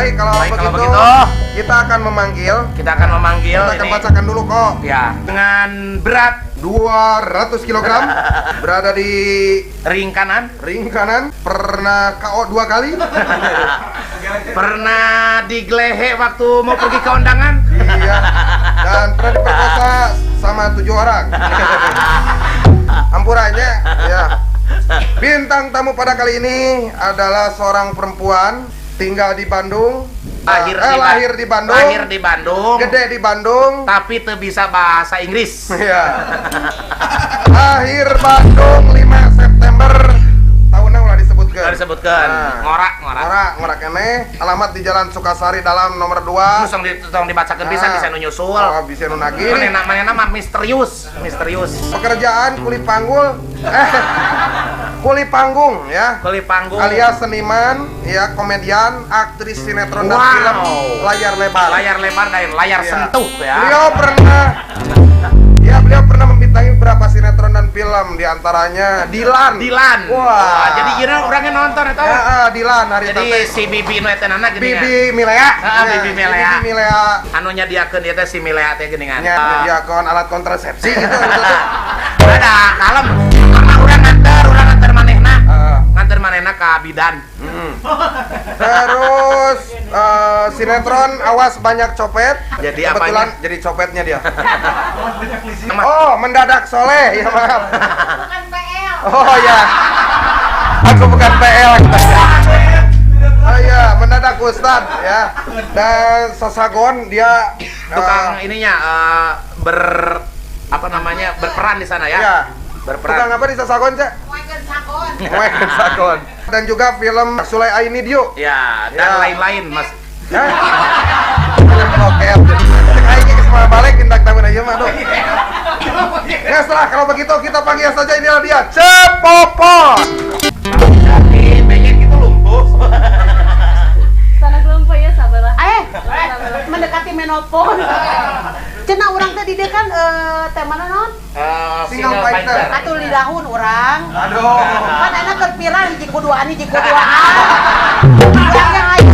Baik, kalau Baik, kalau begitu, begitu, kita akan memanggil, kita akan memanggil kita akan ini. Bacakan dulu kok. Ya, dengan berat 200 kg berada di ring kanan, ring kanan, pernah KO dua kali. Pernah digelehe waktu mau pergi ke undangan. Iya. Dan pernah diperkosa sama tujuh orang. Ampurannya, ya. Bintang tamu pada kali ini adalah seorang perempuan, tinggal di Bandung. Lahir Lahir di Bandung. Lahir di Bandung. Gede di Bandung. Tapi teu bisa bahasa Inggris. Iya. Lahir Bandung 5 September. Tahunnya ulah disebutkan. Ulah disebutkan. Nah. Ngorak, ngorak. Ngorak, ngorak keneh. Alamat di Jalan Sukasari dalam nomor 2. Terus tong dibacakeun bisa Nah. bisa nu nyusul. Oh, bisa nu nagih. Manehna manehna mah misterius, misterius. Pekerjaan kuli panggul, kuli panggung ya. Kuli panggung. Alias seniman, ya, komedian, aktris sinetron dan film layar lebar. Layar lebar dan layar Iya. sentuh ya. Beliau pernah Ya, beliau pernah membintangi beberapa sinetron dan film, diantaranya Dilan. Dilan. Wah. Jadi kira orangnya nonton eta. Ya, ah, Dilan hari Jadi teh. si Bibi nu eta nana geuningan. Bibi Milea. Ah, Ya, Bibi Milea. Bibi Milea. Anu nyadiakeun ieu teh si Milea teh geuningan. Nya, nyadiakeun alat kontrasepsi gitu. Gitu tuh. Ada kalem. Karena urang nganter manehna. Ah. Nganter manehna ka bidan. Terus sinetron Awas Banyak Copet. Jadi kebetulan apanya? Jadi copetnya dia. Sama. Oh, mendadak soleh, ya maaf. Bukan PL. Oh ya. Aku bukan PL. Oh iya, mendadak Ustad ya. Dan Sasagon dia Tukang ininya ber apa namanya, berperan di sana ya. Iya. Berperan. Tukang apa di Sasagon, Cak? Moekeun sagon. Moekeun Sagon. Dan juga film Sulai I Need You. Ya, dan Ya. lain-lain, Mas. Hah? Film bokep. Cek aing geus mah balik bintang tamu aja mah, aduh. Ya setelah kalau begitu kita panggil saja, inilah dia, Cepopon. Jadi pengen gitu lumpuh. Sana kelompok ya, sabarlah. Eh, mendekati menopause. Cenah urang teh di dieu kan temana naon? Single fighter. Atuh lidahun urang. Aduh. Pan enak keur viral hiji kuduaan, hiji kuduaan. Urangnya hayu.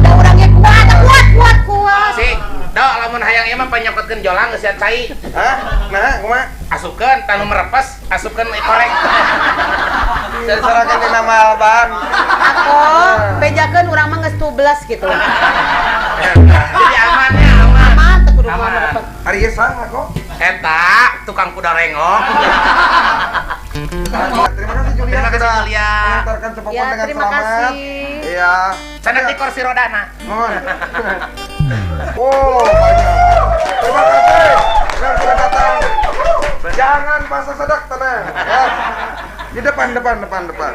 Da urangnya kuat, kuat, kuat, kuat. Si, do lamun hayang ieu mah panyokotkeun jolang geus cai. Hah? Nah, kumaha? Asupkeun tanu merepes, asupkeun korek. Serahkan dina malban. Aku bejakeun urang mah geus 12 gitu. Jadi aman ya, aman. Aman teu kudu Aman. merepes. Ari ieu saha kok? Eta tukang kuda rengok. Terima kasih, Julia, Terima kasih, sudah Julia. mengantarkan Cepopon Ya, dengan terima selamat. kasih. Iya. Sana di kursi rodana. Mohon. Oh, banyak. Terima kasih yang sudah datang. Jangan pasang sedak, tenang. Ya. Di depan, depan, depan, depan.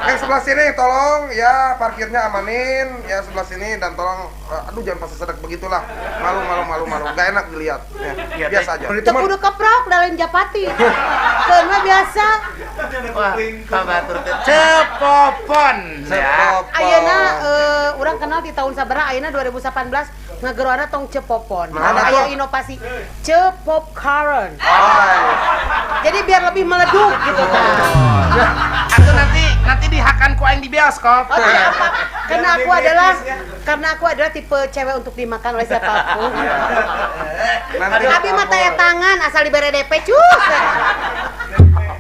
Yang sebelah sini tolong ya parkirnya amanin ya sebelah sini dan tolong aduh, jangan pasang sedak begitulah. Malu, malu, malu, malu. Gak enak dilihat. Ya, Iya, biasa aja. Teu kudu keprok da lain japati. Keun mah biasa. Wah, kabatur teh Cepopon ya. Cepopon. Ayeuna urang kenal di tahun sabaraha, ayeuna 2018 ngageroana tong Cepopon. Mana Aya tuh? Inovasi Cepopcorn. Oh, Jadi biar lebih meleduk gitu kan. Atau nanti nanti dihakan ku aing di bioskop. Oh, tidak apa. Karena aku adalah tipe cewek untuk dimakan oleh siapapun. Nanti Abi mah taya tangan asal dibere DP cus.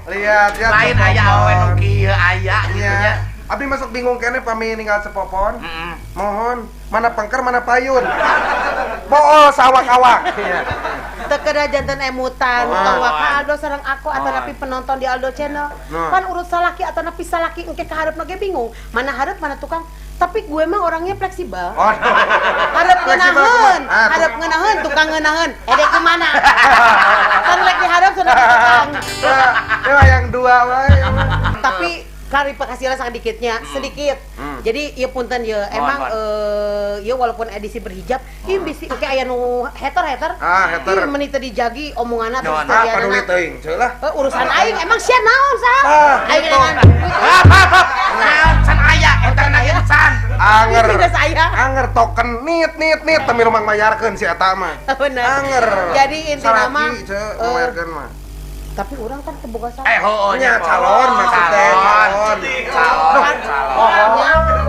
Lihat ya. Lain aya Cepopon. awewe nu kieu aya gitu Iya. nya. Abi masuk bingung keneh pami ninggal Cepopon. Heeh. Mohon, mana pengker mana payun. Bool sawak-awak. Iya. Teu kedah janten emutan, Oh. tong waka Aldo sareng aku atau napi penonton di Aldo Channel. Nah. Pan urut salaki atau napi salaki engke ka hareup ge bingung. Mana hareup, mana tukang. Tapi gue mah orangnya fleksibel. Oh. Hareup Fleksibel ngeunaheun, kumaha? Ah, hareup ngeunaheun, tukang ngeunaheun. Ede kemana? Kan rek di hareup sana di tukang. Nah, ya yang dua wae. Tapi klarifikasi lah sedikitnya, sedikit. Jadi ieu punten ye, emang Mohon, ieu walaupun edisi berhijab, ieu bisi oke aya nu hater-hater. Ah, hater. Ih, meni teu dijagi omonganna terus Naon? Ah, teu paduli teuing, ceu lah. Eh, urusan aing emang sia naon sa? Ah, Aing gitu. dengan Hap hap hap. Naon can aya eta na ieu can. Anger. Tidak saya. Anger token nit nit nit teu lumang mayarkeun si eta mah. Bener. Anger. Jadi inti nama Salaki, ceu, mayarkeun mah. Tapi orang kan teu boga salon. Nya calon maksudnya calon. Calon.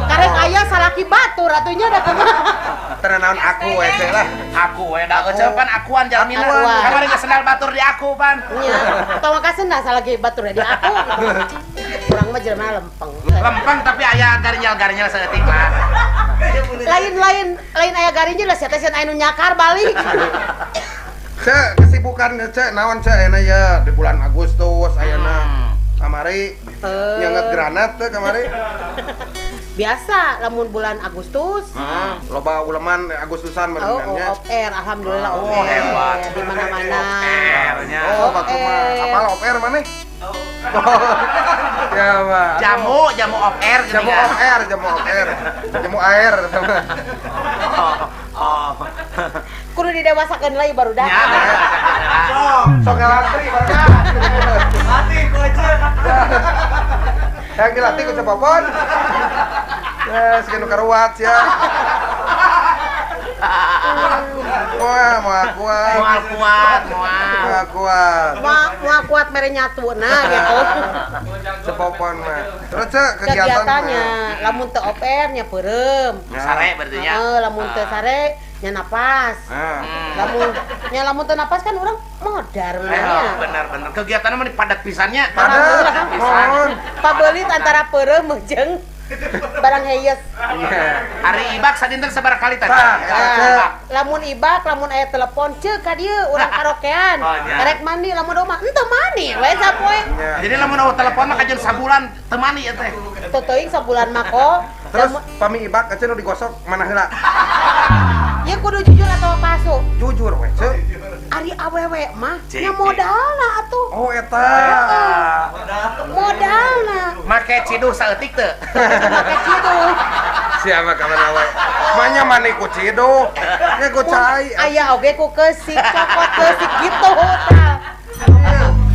Karek aya salaki batur atuh nya da kumaha. Teu naon aku we teh lah. Aku we da euceu pan akuan jalmina. Kamari geus sendal batur di aku pan. Nya, tong ka sendal salaki batur di aku. Urang mah jelema lempeng. Lempeng tapi aya garinyal-garinyal saeutik lah. Lain aya garinyal lah sia teh aya nu nyakar balik. Cek kesibukan cek naon cek ayeuna ya di bulan Agustus ayeuna kamari nyanget granat teh kamari. Biasa lamun bulan Agustus. Loba uleman Agustusan berenangnya. Oh, off air alhamdulillah off air. Oh, hebat. Di mana-mana. Oh, batur mah. Apal off air maneh? Ya, Pak. Jamu off air jamu off air, jamu off air. Jamu air. Oh. Kudu didewasakeun lagi baru dah. Sok ngalantri baru. Latih ku aja. Yang dilatih ku cepopon. Ya, sekian nu karuat sia. Wah, moal kuat. Moal kuat, moal kuat. Moal kuat mere nyatuna gitu. Cepopon mah. Terus cek kegiatannya lamun teu off air nya peureum. Sare berarti nya. Heeh, lamun teu sare nya napas. Lamun nya lamun teu napas kan urang modar nya. Bener-bener. Kegiatannya mah padat pisannya. Padat pisan. Pabeulit antara peureum jeung barang heyes. Hari ibak sadinten sabaraha kali teh? Lamun ibak, lamun aya telepon ceuk ka dieu urang karaokean. Karek mandi lamun mah henteu mandi we sapoe. Jadi lamun eueuh telepon mah kajeun sabulan teu mandi ieu teh. Teu teuing sabulan mah kok. Terus pami ibak ece nu digosok mana heula? Ya kudu jujur atau palsu? Jujur we ceuk. Ari awewe mah nya modalna atuh. Oh eta. Modalna. Make ciduh saeutik teu? Make ciduh. Siapa kawan awe? Manya mani ku ciduh, nya ku cai. Aya oge ku keusik, cokot keusik gitu tah.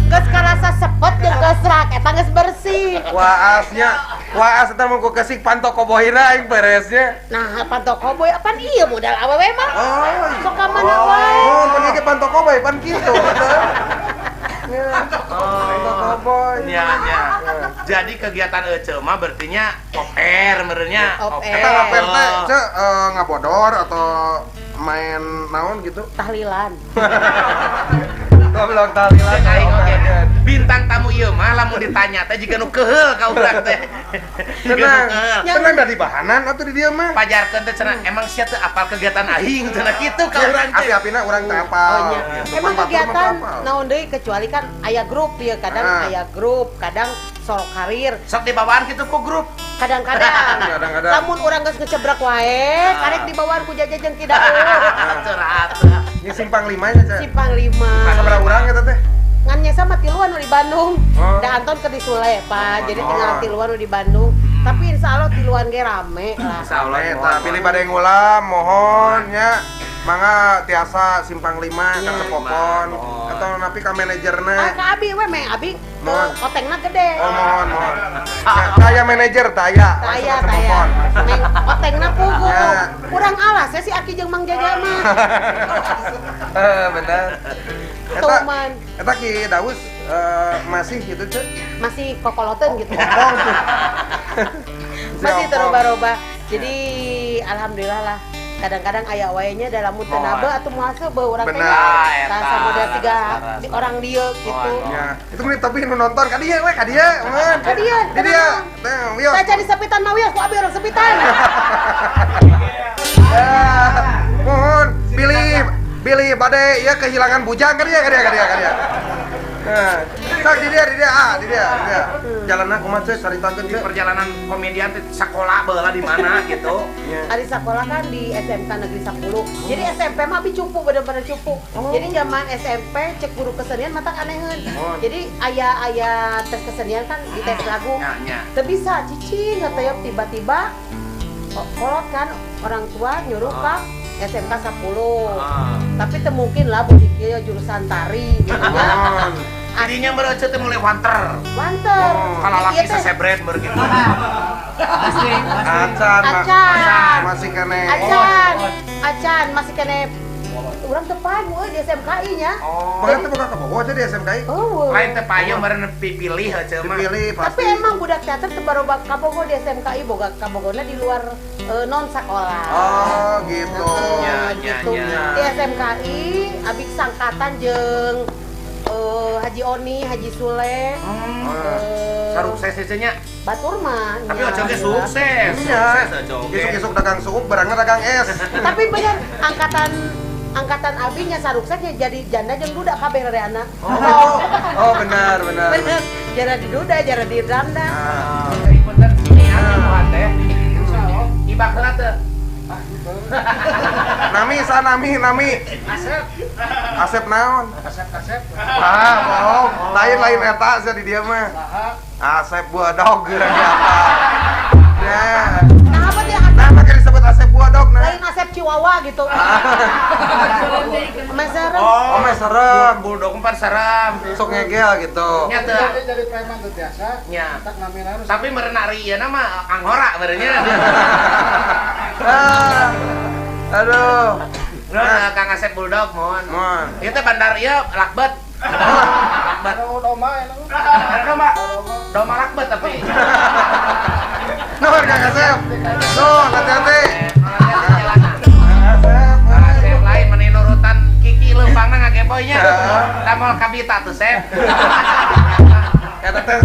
Geus karasa sepet jeung geus rak eta geus bersih. Waasnya, waas eta mun ku keusik panto koboyna aing beresnya. Nah, panto koboy apaan ieu modal awewe mah? Oh. Sok ka mana wae. Oh, mun ieu panto koboy pan kitu. Panto koboy. Nya nya. Jadi kegiatan ece mah berartinya off air merenya. Off air. Eta off air teh ce ngabodor atau main naon gitu? Tahlilan. Goblok tahlilan. Oke. Bintang tamu ieu mah lamun ditanya teh jiga nu keuheul ka urang teh. Tenang. Tenang dari bahanan atuh di dieu mah. Pajarkeun teh cenah emang sia teu apal kegiatan aing cenah kitu ka urang teh. Api-apina urang teu apal. Emang kegiatan naon deui kecuali kan aya grup ieu kadang aya grup, kadang solo karir. Sok dibawaan kitu ku grup. Kadang-kadang. Lamun urang geus ngecebrak wae, karek dibawaan ku jaja jeung kidaeu. Curhat. Ini simpang 5 nya, Cek. Simpang 5. Sabaraha urang eta teh? Ngan nyesa mah tiluan nu di Bandung. Da Anton keur di Sule, Pak. Jadi tinggal tiluan nu di Bandung. Tapi insya Allah tiluan ge rame lah. Insyaallah eta pilih bade ngulam mohon nya. Mangga tiasa simpang 5 ka Cepopon atau napi ka manajerna. Ah ka abi we meh abi otengna gede. Oh mohon mohon. Taya manajer taya. Taya taya. Meng otengna pugu. Kurang alas ya si Aki jeung Mang Jaja mah. Heeh bener. Eta eta Ki Daus masih gitu Cek? Masih kokoloten gitu. Masih teroba-roba. Jadi alhamdulillah lah. Kadang-kadang aya wae nya dalam teu nabe atuh moal seubeuh urang teh. Tah samodel tiga orang dieu gitu. Ya, itu mah tapi nu nonton ka dieu we ka dieu, mun. Ka dieu. Di dieu. Teh wios. Tah jadi sepitan mah wios ku abi urang sepitan. Ya, mohon pilih bade ieu kehilangan bujang ka dieu ka dieu ka dieu ka dieu. Nah, sok di dia ah, di dia, di dia. Jalanna kumaha ceu caritakeun di perjalanan komedian teh sakola baheula di mana gitu. Ari sakola kan di SMK Negeri 10. Jadi SMP mah abi cupu bener-bener cupu. Jadi zaman SMP cek guru kesenian matak aneheun. Jadi aya tes kesenian kan di tes lagu. Teu bisa cicing ngateup tiba-tiba kolot kan orang tua nyuruh ka SMK 10. Tapi teu mungkin lah beuki kieu jurusan tari gitu ya. Adinya merece teh mulai wanter. Wanter. Kalau laki sesebret mer gitu. Acan. Acan. Masih kene. Acan. Acan masih kene Urang teu payu euy di SMKI nya. Oh. Bahkan teu boga kabogoh aja di SMKI. Oh. Lain teu payu meureun pipilih heuh mah. Dipilih pasti. Tapi emang budak teater teu baroba kabogoh di SMKI, boga kabogona di luar non sekolah. Oh, gitu. Ya, gitu. ya. Di SMKI abi sangkatan jeung Haji Oni, Haji Sule. Sarukses nya. Batur mah. Tapi ojo ge sukses. Iya. Sukses ojo ge. Isuk-isuk dagang suuk, barangna dagang es. Tapi bener angkatan abi nya saruksesnya jadi janda jeung duda kabeh rereana. Oh, oh benar, benar. Bener. Jara di duda, jara di janda. Ah. Punten niat nyamuhan teh. Ibak heula teu. Nami sa nami nami. Asep. Asep naon? Asep Asep. Ah, bohong. Lain-lain eta sia di dieu mah. Asep buadog geura apa. Nah. Nah, apa dia Asep? Nah, make disebut Asep buadog nah. Lain Asep Chihuahua gitu. Meserem. Oh, meserem. Bulldog empat serem. Sok ngegel gitu. Nya teu. Jadi preman tuh biasa. Nya. Tak namina harus. Tapi meureun ari ieu mah anghora meureunnya. Ah. Aduh. Nah, Kang Asep Bulldog mohon. Mohon. Ieu teh bandar ieu lakbet. Lakbet. Doma ya. Doma. Doma lakbet tapi. Nuhun Kang Asep. Nuhun, hati-hati. Asep. Asep lain meni nurutan Kiki leumpangna ngageboy nya. Tamol kabita tuh Sep. Eta teh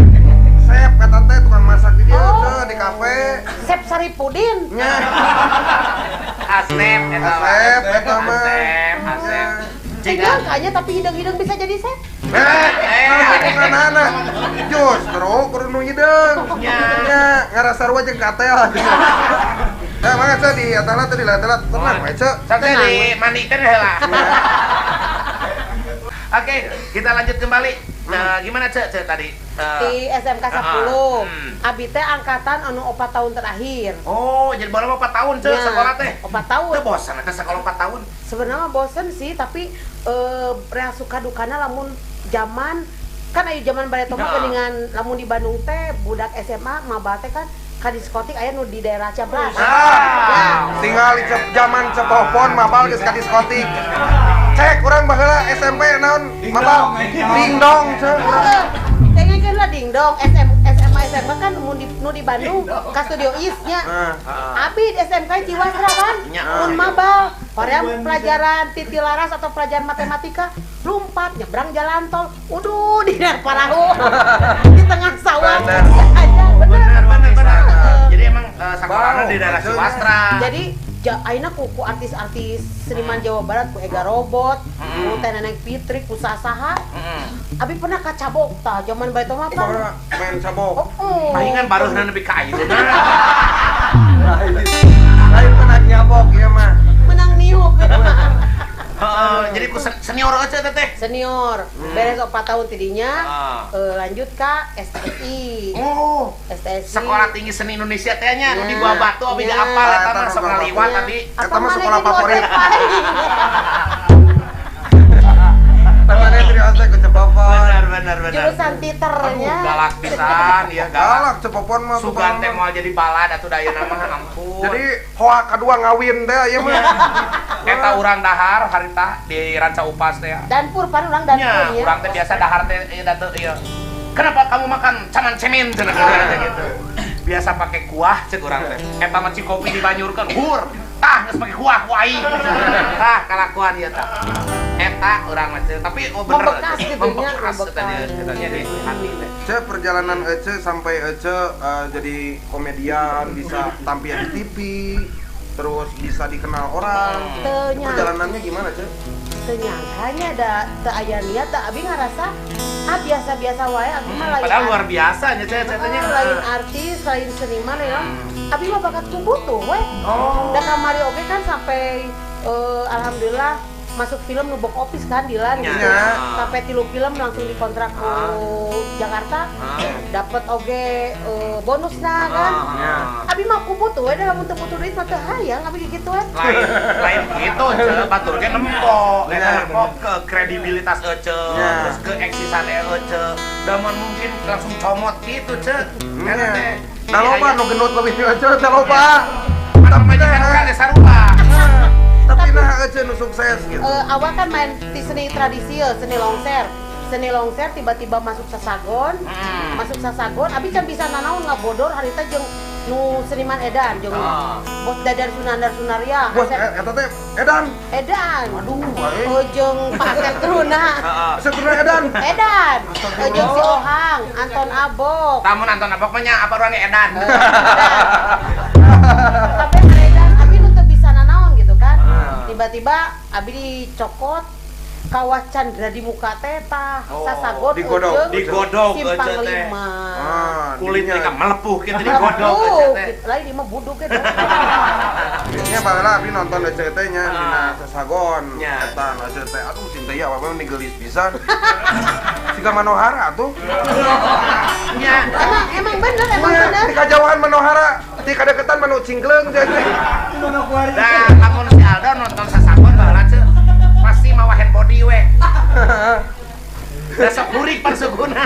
Sep eta teh tukang masak di dieu teh di kafe. Sep Saripudin. Nya. Asep eta mah. Asep eta mah. Asep, Asep. Cegah kayaknya tapi hidung-hidung bisa jadi Sep. Anak justru kudu nu hideung. Nya ngarasa sarua jeung katel. Nah, mangga ceu di atala teh di latela tenang we ceu. Sampai dimandikeun heula. Oke, kita lanjut kembali. Nah, gimana ceu ceu tadi? Di SMK 10. Abi teh angkatan anu 4 tahun terakhir. Oh, jadi baru 4 tahun ceu sekolah teh. 4 tahun. Teu bosan eta sekolah 4 tahun. Sebenarnya bosen sih, tapi rea suka dukana lamun zaman kan ayo zaman bareto mah geuningan lamun di Bandung teh budak SMA maba teh kan ka diskotik aya nu di daerah Cablas. Ah, tinggal zaman cepopon mabal geus ka diskotik. Cek urang baheula SMP naon mabal ding dong cek. Cengekeun lah ding dong SMA SMK kan nu di Bandung ka Studio East nya. Abi di SMK Ciwastra kan mun mabal hoream pelajaran titi laras atau pelajaran matematika lompat nyebrang jalan tol, uduh di parahu di tengah sawah. Benar benar benar. Jadi emang sekolahnya di daerah Ciwastra. Jadi ayeuna ku artis-artis seniman Jawa Barat ku Ega Robot, ku Teh Neneng Fitri, ku Sasaha. Abi pernah ka cabok tah zaman bae mah apa? Main cabok. Palingan baruhna nepi ka ayeuna. Lain pernah nyabok ieu mah. Menang niup. Jadi ku senior aja teteh. Senior. Beres 4 tahun tidinya, lanjut ka STSI. Oh, STSI. Sekolah Tinggi Seni Indonesia teh nya di Buah Batu abi ge apal eta mah sok ngaliwat tadi. Eta mah sekolah favorit. Temannya dari ojek ku cepopon. Benar benar benar. Jurusan titernya. Galak pisan ya galak. Galak cepopon mah. Sugan teh moal jadi balad atuh da ayeuna mah ampun. Jadi hoa kadua ngawin teh ieu mah. Eta urang dahar harita di Ranca Upas teh. Danpur pan urang danpur ya. Urang teh biasa dahar teh ieu da teu ieu. Kenapa kamu makan caman cemin cenah gitu. Biasa pakai kuah cek urang teh. Eta mah cikopi dibanyurkeun hur. Tah geus pakai kuah ku aing. Tah kalakuan ieu tah. Eta urang mah tapi oh bener membekas gitu nya, membekas di hati teh. Ce perjalanan Ece sampai Ece jadi komedian, bisa tampil di TV, terus bisa dikenal orang. Perjalanannya gimana, Ce? Teu nyangkanya da teu aya niat da abi ngarasa ah biasa-biasa wae abi mah lain. Padahal luar biasa nya Ce nya. Lain artis, lain seniman ya. Abi mah bakat ku butuh we. Oh. Da kamari oge kan sampai alhamdulillah masuk film nu box office kan Dilan gitu. Sampai 3 film langsung dikontrak ke Jakarta. Dapat oge bonusna kan. Abi mah ku butuh we da lamun teu butuh duit mah teu hayang abi kitu we. Lain gitu ce batur ge nempo. Eta nempo ke kredibilitas ece, terus ke eksisan ece. Da mun mungkin langsung comot gitu ce. Eta teh. Da loba nu gendut leuwih ti ece teh loba. Tapi majikan kan sarua. Tapi nah aja nu sukses gitu. Awal kan main di seni tradisi ya, seni longser. Seni longser tiba-tiba masuk sasagon. Masuk sasagon, abi can bisa nanaon ngabodor harita jeung nu seniman edan jeung Bos Dadan Sunandar Sunaria. Bos eta teh edan. Edan. Aduh, bae. Jeung Pak Asep Truna. Asep Truna edan. Edan. Jeung si Ohang, Anton Abok. Tamun Anton Abok mah nya apa urangnya edan. Tapi edan abi nu teu bisa nanaon gitu kan. Tiba-tiba abi dicokot Kawah Chandra di muka teh tah sasagon digodog digodog simpang lima. Kulitnya kan melepuh gitu digodog euceu teh. Lain ieu mah buduk ge. Nya baheula abi nonton euceu teh nya dina sasagon eta euceu teh aduh cinta ya apa mah geulis pisan. Siga Manohara tuh. Nya emang bener emang bener. Di kajauhan Manohara, di kadeketan manu cingkleung teh. Nah, lamun si Aldo nonton sasagon baheula ceu pasti mawa hand body we. Da sok hurik parsuguna.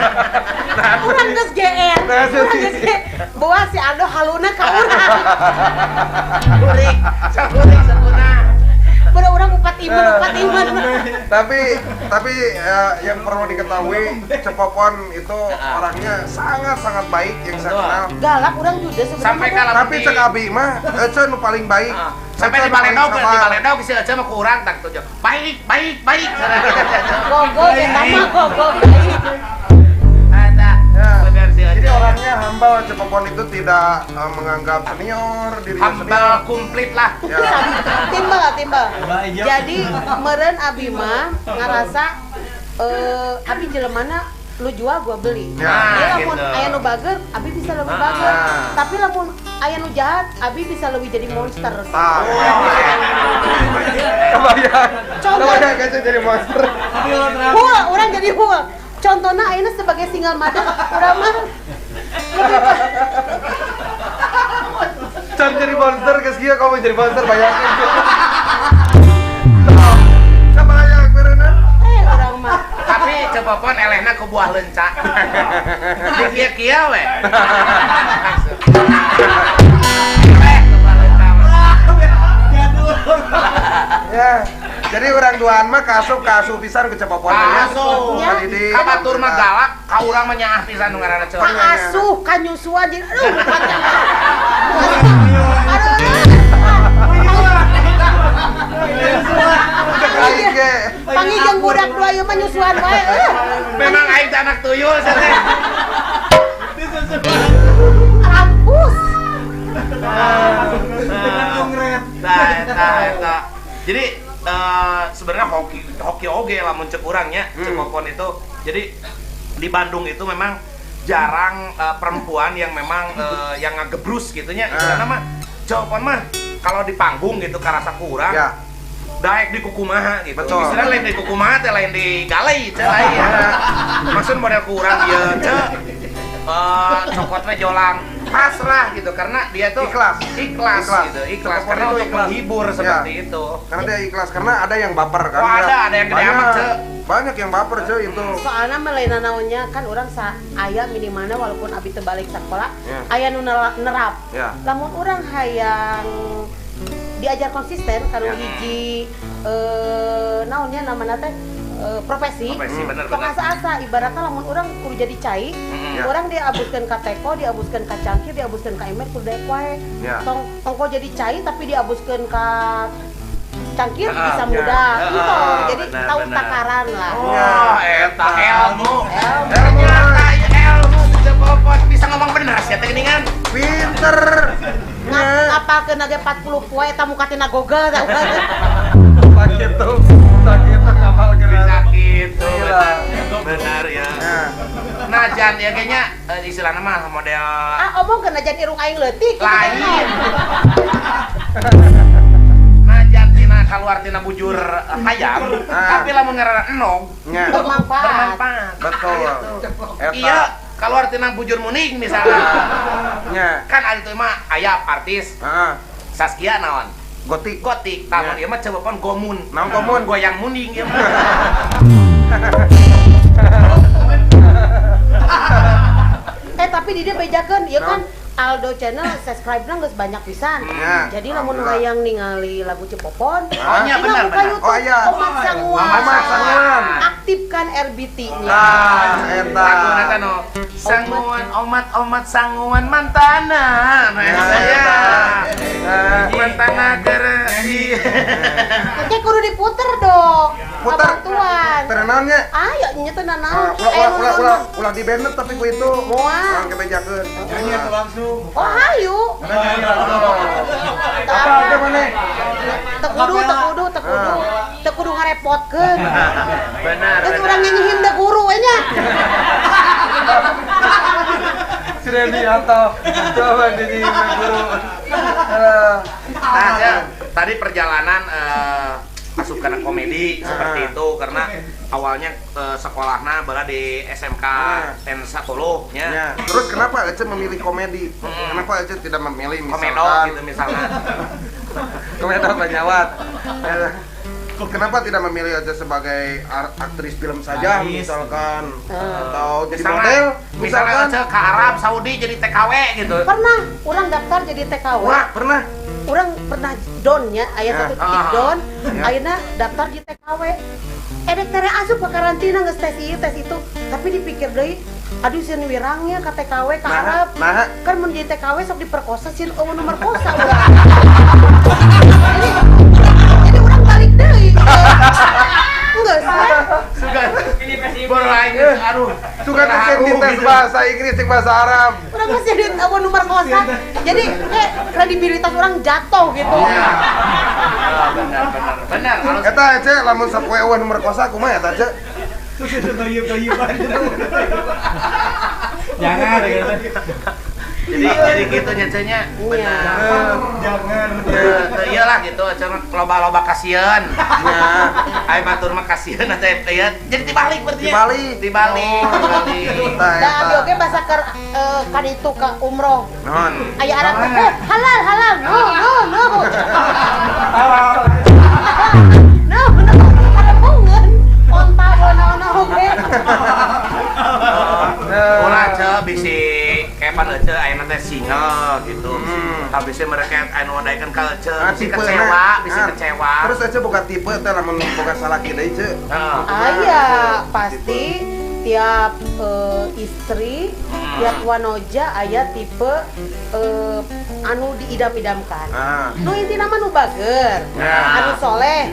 Urang geus GR. Urang geus GR. Bawa si Aldo haluna ka urang. Hurik, sok hurik suguna. Baru urang upat iman. Tapi yang perlu diketahui Cepopon itu orangnya sangat-sangat baik yang saya kenal. Galak urang juga sebenarnya. Sampai kalau tapi cek abi mah ece nu paling baik. Sampai di Baledog, si Ece mah kurang tak tujuh. Baik. Gogo eta mah gogo baik. Eta bener si Ece. Jadi orangnya humble, Cepopon itu tidak menganggap senior, dirinya humble komplit lah. Ya. Timbal. Jadi meureun abi mah ngarasa abi jelemana lu jual gua beli. Ya, lamun gitu. Aya nu bager, abi bisa lebih bager. Tapi lamun aya nu jahat, abi bisa lebih jadi monster. Kebayang. Kebayang kan jadi monster. Hul, orang jadi hul. Contohnya ayeuna sebagai single mother, urang mah Can jadi monster geus kieu kamu jadi monster bayangin. Kebayang beureunan. Urang mah. Tapi Cepopon elehna ku buah leunca. Di kieu-kieu we. Eleh ku buah leunca. Ya. Jadi urang duaan mah kasup pisan ke Cepopon nya. Kasup. Ka batur mah galak, ka urang mah nyaah pisan nu ngaranna Cepopon. Ka asuh, ka nyusuan jadi aduh panjang. Aduh. Pangi jeung budak dua ieu mah nyusuan wae. Memang aing teh anak tuyul sia teh. Rampus. Nah, jadi sebenarnya hoki oge lamun cek urang nya, Cepopon itu. Jadi di Bandung itu memang jarang perempuan yang memang yang ngagebrus gitu nya. Istilahna mah Cepopon mah kalau di panggung gitu karasa kurang. Ya. Daek di kukumaha gitu. Betul. Istilahnya lain di kukumaha teh lain di galai teh lain. Maksud model kurang ieu ce cokot we jolang pasrah gitu karena dia tuh ikhlas gitu, ikhlas karena untuk ikhlas. Menghibur seperti ya. Itu. Karena dia ikhlas karena ada yang baper kan. Oh, ada yang gede amat ce. Banyak yang baper ce itu. Soalnya melainna naonnya kan urang sa aya minimalna walaupun abi teu balik sakola, ya. Aya nu nerap. Ya. Lamun urang hayang diajar konsisten kalau ya. Hiji naonnya namana teh profesi bener. Tong asa-asa ibaratnya lamun urang kudu jadi cai, urang diabuskeun ka teko, diabuskeun ka cangkir, diabuskeun ka ember kudu daek wae. Ya. Tong tongko jadi cai tapi diabuskeun ka cangkir bisa mudah gitu. Jadi tahu takaran lah. Oh, eta ilmu. Ternyata ilmu Cepopon bisa ngomong bener sia teh geuningan. Pinter. Ngapalkeun ge 40 poe eta muka tina Google tah. Sakitu, sakitu ngapalkeun. Bisa gitu. Benar ya. Nah, Jan ya kayaknya istilahna mah model omongkeun aja irung aing leutik lain. Nah, Jan tina kaluar tina bujur hayam, tapi lamun ngaranna enog bermanfaat. Betul. Iya, kaluar tina bujur muning misalnya. Kan ari teu mah aya artis. Saskia naon? Gotik. Gotik. Lamun ieu mah Cepopon gomun. Naon gomun? Goyang muning ieu mah. Tapi di dia bejakeun ieu kan Aldo channel subscribe-na geus banyak pisan. Ya, jadi lamun hayang ningali lagu Cepopon, Oh, iya, benar, buka benar. YouTube Oh, iya. Omat Sanguan. Omat Sanguan. Aktifkan RBT-nya. Nah, eta. Laguna teh nu Sanguan omat-omat sanguan mantana. Nah, eta ya. Mantana keur di Oke, kudu diputer dong. Puter. Bantuan. Teu naon nya? Ayo nya teu nanaon. Ulah di band tapi ku itu. Moal. Urang kebejakeun. Nyanyi atau langsung? Oh, hayu. Apa teh maneh? Teu kudu. Teu kudu ngarepotkeun. Benar. Terus urang nyanyi himne guru we nya. Si Randy atau coba di guru. Nah, ya, tadi perjalanan masuk ke komedi seperti itu karena awalnya sekolahnya bala di SMK N10 nya. Ya. Terus kenapa Ece memilih komedi? Kenapa Ece tidak memilih misalkan komedo gitu misalnya? Komedo banyawat. Kenapa tidak memilih Ece sebagai aktris film saja misalkan atau jadi model misalkan Ece ke Arab Saudi jadi TKW gitu? Pernah, orang daftar jadi TKW. Wah, pernah. Orang pernah down ya, ayah satu titik down, akhirnya daftar di TKW. Edek tere asup ke karantina geus tes ieu tes itu, tapi dipikir deui, aduh sieun wirangnya ka TKW ka Arab. Kan mun jadi TKW sok diperkosa sieun eueuh nu merkosa urang. Jadi urang balik deui. Enggak sih. Suka berlain aduh. Suka di tes bahasa Inggris jeung bahasa Arab. Urang masih di eueuh nu merkosa. Jadi kayak kredibilitas orang jatuh gitu. Ya. Benar. Eta Ece lamun sapoe eueuh nu merkosa kumaha eta Ece? Terus itu toyib-toyiban. Jangan gitu. Jadi gitu nyecenya. Benar. Jangan. Iyalah gitu cenah loba-loba kasieun. Nya. Ai batur mah kasieun atuh ieu. Jadi dibalik berarti. Dibalik. Da abi oge basa keur ka ditu ka umroh. Naon? Aya Arab teh halal halal. No no no. Halal. No no. Ada bungeun. Onta naon-naon oge. Ulah ce bisi kepan ece ayeuna teh single gitu. Tapi sih mereka anu daekeun ka ece bisi kecewa, bisi kecewa. Terus ece boga tipe teh lamun boga salaki deui ce. Aya pasti tiap istri, tiap wanoja aya tipe anu diidam-idamkan. Nu intina mah nu bager, anu soleh,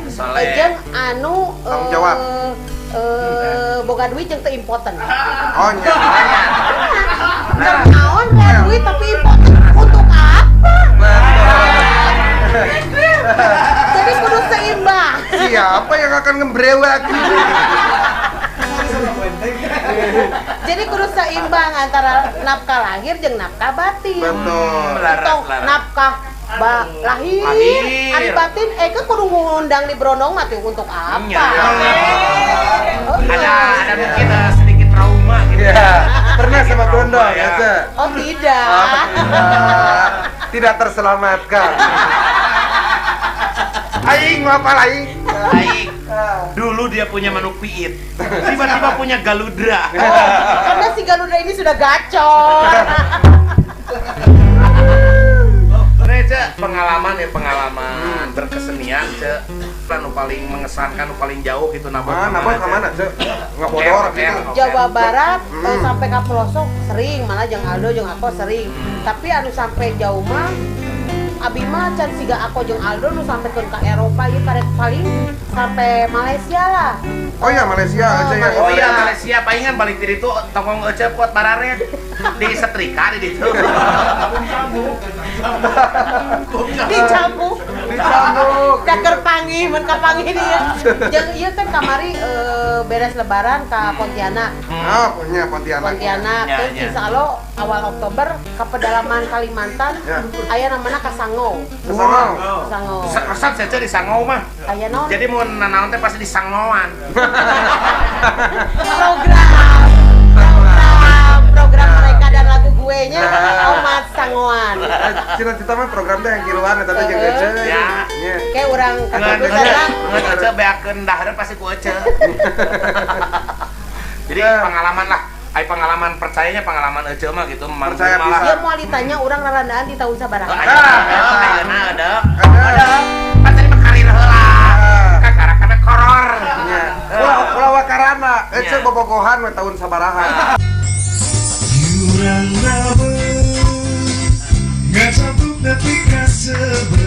jeung anu tanggung jawab. Boga duit jeung teu impoten. Oh nya. Nah, naon boga duit tapi impoten untuk apa? Jadi kudu seimbang. Siapa yang akan ngembrewak? Jadi kudu seimbang antara nafkah lahir jeung nafkah batin. Betul. Atau nafkah lahir, ari batin kan kudu ngundang di brondong mah tuh untuk apa? Ada mungkin sedikit trauma gitu. Ya, pernah sama brondong ya, Ce? Oh, tidak. Tidak terselamatkan. Aing apa aing? Aing. Dulu dia punya manuk piit. Tiba-tiba punya galudra. Oh, karena si galudra ini sudah gacor. Ce, pengalaman ya pengalaman berkesenian Ce, nu paling mengesankan, nu paling jauh gitu nabok kemana Ce? Nggak bodor gitu. Jawa Barat sampai ke pelosok sering, malah jeung Aldo jeung aku sering. Tapi anu sampai jauh mah abi mah can siga aku jeung Aldo nu sampai ke Eropa ieu karek paling sampai Malaysia lah. Oh iya Malaysia aja ya. Oh iya Malaysia palingan balik diri itu tongong ece kuat bararet di setrika di ditu. Dicambuk. Dicambuk. Daker panggih mun kapanggih dieu. Jeung ieu kan kamari beres lebaran ka Pontianak. Oh, punya Pontianak. Pontianak. Ya, terus ya. insya Allah awal Oktober ke pedalaman Kalimantan aya namana Kasango. Kasango. Kasango. Resep saja di Sango mah. Aya naon? Jadi mau nanaon teh pasti di Sangoan. Program mereka dan lagu gue nya Omat Sangoan. Cita-cita mah program teh yang kiluan eta teh jeung ece. Ya. Kayak urang keputusan ngeun ece beakeun dahar pasti ku ece. Jadi pengalaman lah. Ai Ai pengalaman percayanya pengalaman ece mah gitu manggung Percaya malah. Dia mau ditanya orang rarandaan di tahun sabaraha. Oh, Nah, ayeuna eta. ayeuna ada. Ada. Ada. Kan tadi mah karir heula. Ah. Kakara kana koror. Nya. Ulah ulah wakarana, ece Nya. Bobogohan we tahun sabaraha. Jurang rabe, ngacampuk nepi ka sebelah.